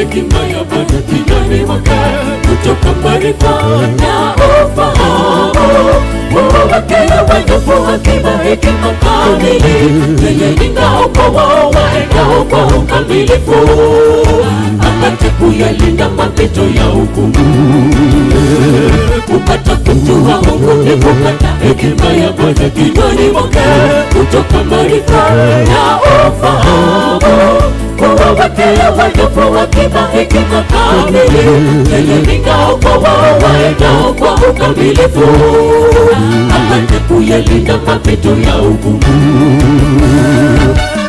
hekima ya Bwana kinywani mwake, kutoka maarifa na ufahamu. Huwawekea wanyofu akiba hekima kamili, yeye ni ngao kwa wao waendao kwa ukamilifu, apate kuyalinda mapito ya hukumu. Kupata kumjua Mungu ni kupata hekima ya Bwana kinywani mwake, kutoka maarifa na ufahamu. Huwawekea wanyofu akiba hekima kamili, yeye ni ngao kwa wao waendao kwa ukamilifu, apate kuyalinda mapito ya hukumu.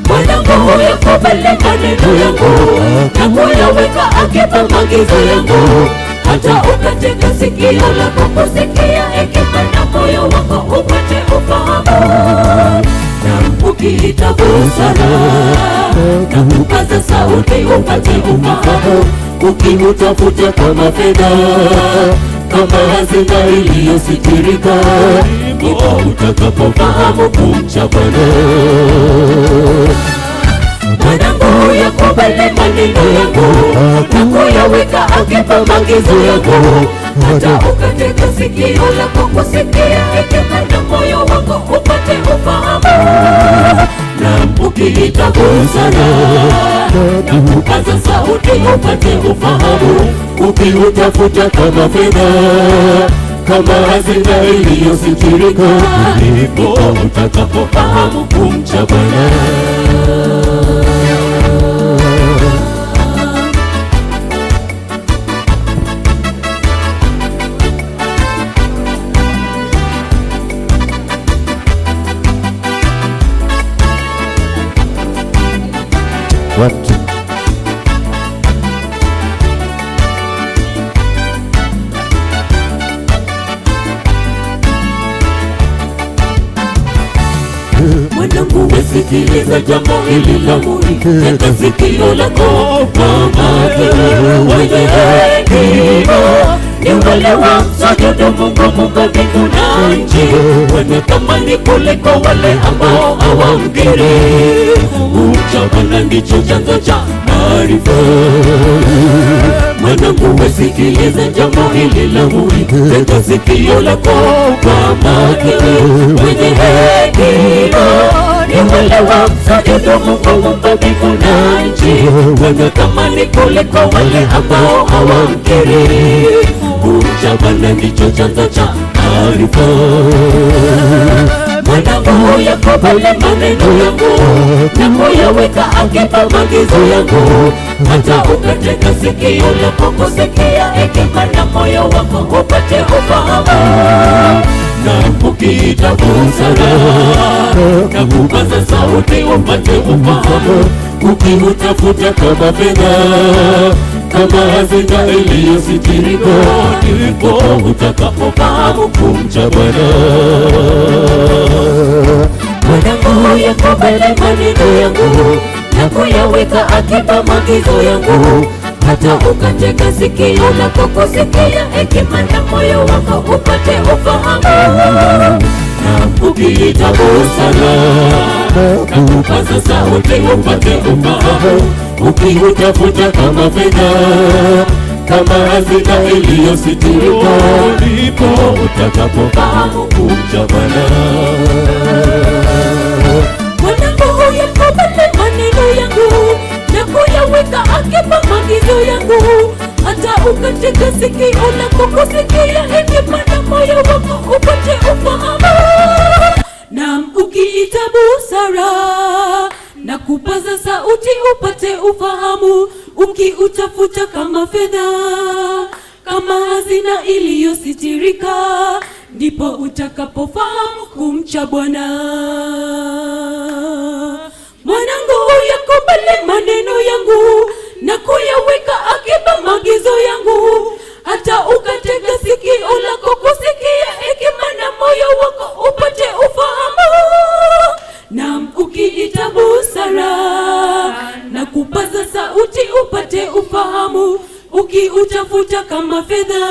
Mwanangu, yakubali maneno yangu na kuyaweka akiba maagizo yangu, hata ukatega sikio lako kusikia hekima na moyo wako upate ufahamu, na ukiita busara na kupaza sauti upate ufahamu, ukiutafuta kama fedha, kama hazina iliyositirika, ndipo utakapofahamu kumcha Bwana. Mwanangu, yakubali maneno yangu na kuyaweka akiba maagizo yangu, hata ukatega sikio lako kusikia hekima na moyo wako upate ufahamu, na ukiita busara na kupaza sauti upate ufahamu, ukiutafuta kama fedha, kama hazina iliyositirika, ndipo utakapofahamu kumcha Bwana. One, two. Mwanangu, wesikiliza jambo hili la muhimu, tega sikio lako kwa makini. Wenye hekima ni wale wamsujudu Mungu, Muumba mbingu na nchi, wenye thamani kuliko wale ambao hawamkiri. Kumcha Bwana ndicho chanzo cha maarifa. Mwanangu, wesikiliza jambo hili la muhimu, tega sikio lako kwa makini. Wenye hekima ni wale wamsujudu Mungu, Muumba mbingu na nchi, wenye thamani kuliko wale ambao hawamkiri. Kumcha Bwana ndicho chanzo cha maarifa. Mwanangu, yakubali maneno yangu na kuyaweka akiba maagizo yangu, hata ukatega sikio lako kusikia hekima na moyo wako upate ufahamu, na ukiita busara na kupaza sauti upate ufahamu, ukiutafuta kama fedha, kama hazina iliyositirika, ndipo utakapofahamu kumcha Bwana. Mwanangu, yakubali maneno yangu na kuyaweka akiba maagizo yangu, hata ukatega sikio lako kusikia hekima na moyo wako upate ufahamu, na ukiita busara na kupaza sauti upate ufahamu, ukiutafuta kama fedha, kama hazina iliyositirika, ndipo utakapofahamu kumcha Bwana. Mwanangu, yakubali maneno yangu na kuyaweka akiba maagizo yangu, hata ukatega sikio lako kusikia hekima na moyo wako upate ufahamu, na ukiita busara na kupaza sauti upate ufahamu, ukiutafuta kama fedha, kama hazina iliyositirika, ndipo utakapofahamu kumcha Bwana. Mwanangu, yakubali maneno yangu na kuyaweka akiba maagizo yangu, hata ukatega sikio lako kusikia hekima na moyo wako upate ufahamu, na ukiita busara na kupaza sauti upate ufahamu, ukiutafuta kama fedha,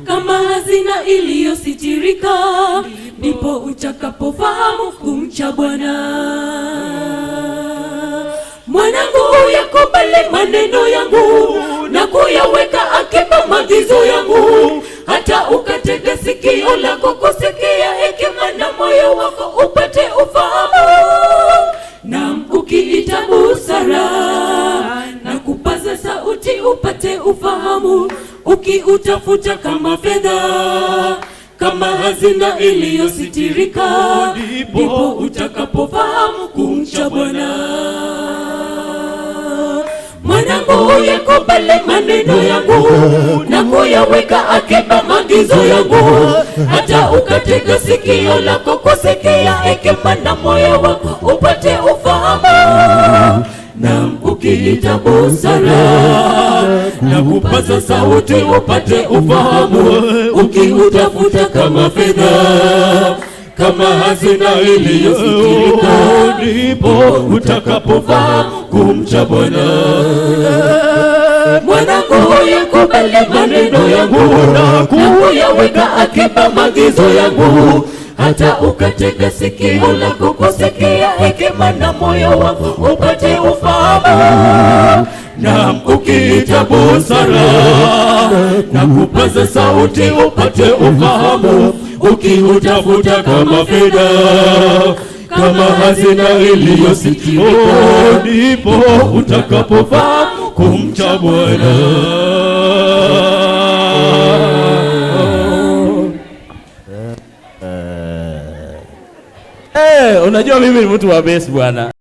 kama hazina iliyositirika, ndipo utakapofahamu kumcha Bwana. Mwanangu, Uyakubali maneno yangu na kuyaweka akiba maagizo yangu, hata ukatega sikio lako kusikia hekima na moyo wako upate ufahamu. Naam, ukiita busara na kupaza sauti upate ufahamu, ukiutafuta kama fedha, kama hazina iliyositirika, ndipo utakapofahamu kumcha Bwana. Mwanangu, uyakubali maneno yangu na kuyaweka akiba maagizo yangu, hata ukatega sikio lako kusikia hekima na moyo wako upate ufahamu. Naam, ukiita busara na kupaza sauti upate ufahamu, ukiutafuta kama fedha, kama hazina iliyositirika, Ndipo utakapofahamu kumcha Bwana. Mwanangu, uyakubali maneno yangu na kuyaweka akiba maagizo yangu, hata ukatega sikio lako kusikia hekima na moyo wako upate ufahamu. Naam, ukiita busara na kupaza sauti upate ufahamu, ukiutafuta kama fedha, kama hazina iliyositirika, Ndipo utakapofahamu kumcha Bwana. Eh, unajua mimi ni mtu wa bass, bwana.